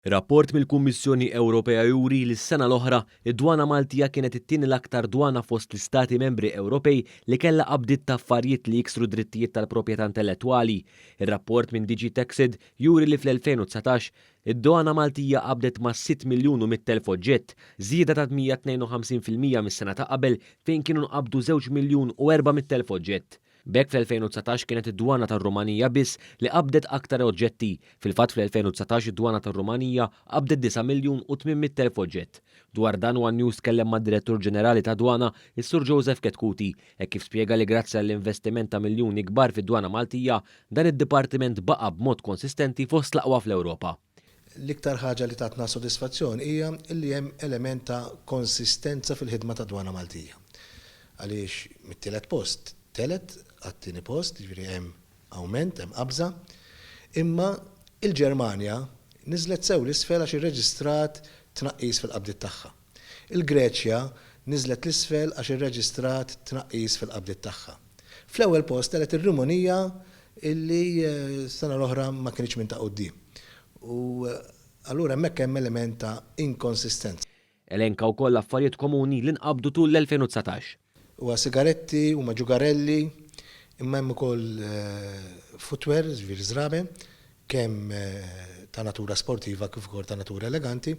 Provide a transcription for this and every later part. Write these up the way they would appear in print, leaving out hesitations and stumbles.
Rapport mill-Kummissjoni Ewropea juri li s-sena l-oħra, id-dwana Maltija kienet it-tieni l-aktar dwana fost l-Istati Membri Ewropej li kellha qabdiet ta' affarjiet li jiksru d-drittijiet tal-proprjetà intellettwali. Ir-rapport minn DG Taxed juri li fl-2019, id-dwana Maltija qabdet ma' 6,100,000 oġġett, żieda ta' 152% mis-sena ta' qabel fejn kienu nqabdu 2,400,000 oġġett. B'hekk fl-2019 kienet id-Dwana tar-Rumanija biss li qabdet aktar oġġetti. Fil-fatt fl-2019 id-Dwana tar-Rumanija qabdet 9,800,000 oġġett. Dwar dan one News tkellem mad-Direttur Ġenerali tad-Dwana, is-Sur Joseph Chetcuti, hekk kif spjega li grazzi għall-investiment ta' miljuni kbar fid-Dwana Maltija, dan id-dipartiment baqa' b'mod konsistenti fost l-aqwa fl-Ewropa. L-iktar ħaġa li tatna sodisfazzjon hija li hemm element ta' konsistenza fil-ħidma tad-Dwana Maltija. Għaliex mit-tielet post telgħet għat-tieni post, jiġifieri hemm awment, hemm qabża. Imma il-Ġermanja niżlet sew 'l isfel għax irreġistrat tnaqqis fil-qabdiet tagħha. Il-Greċja niżlet 'l isfel għax irreġistrat tnaqqis fil-qabdiet tagħha. Fl-ewwel post telgħet ir-Rumanija illi s-sena l-oħra ma kinitx minn ta' quddiem. U allura hemmhekk hemm element ta' inkonsistenza. Elenka wkoll affarijiet komuni li nqabdu tul l-2019. Huwa sigaretti, huma ġugarelli, imma hemm ukoll footwear, jiġifieri żraben, kemm ta' natura sportiva kif ukoll ta' natura eleganti,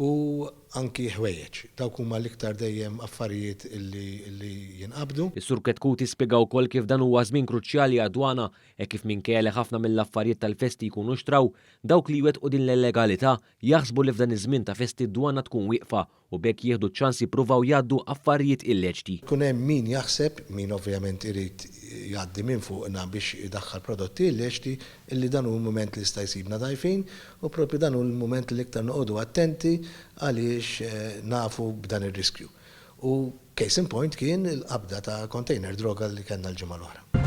u anki ħwejjeġ. Dawk huma l-iktar dejjem affarijiet li jinqabdu. Is-Sur Chetcuti spjega wkoll kif dan huwa żmien kruċjali għad-dwana hekk kif minkejja li ħafna mill-affarijiet tal-festi jkunu xtraw, dawk li jwettqu din l-illegalità jaħsbu li f'dan iż-żmien ta' festi d-dwana tkun wieqfa u b'hekk jieħdu ċ-ċans jippruvaw jgħaddu affarijiet illeċti. Ikun hemm min jaħseb, min ovvjament irid jgħaddi minn fuqna biex idaħħal prodotti illeċti, illi dan hu l-mument li jista' jsibna dgħajfin u proprju dan hu l-mument li l-iktar noqogħdu attenti għaliex nafu b'dan ir-riskju. U case in point kien il-qabda ta' container droga li kellna l-ġimgħa l-oħra.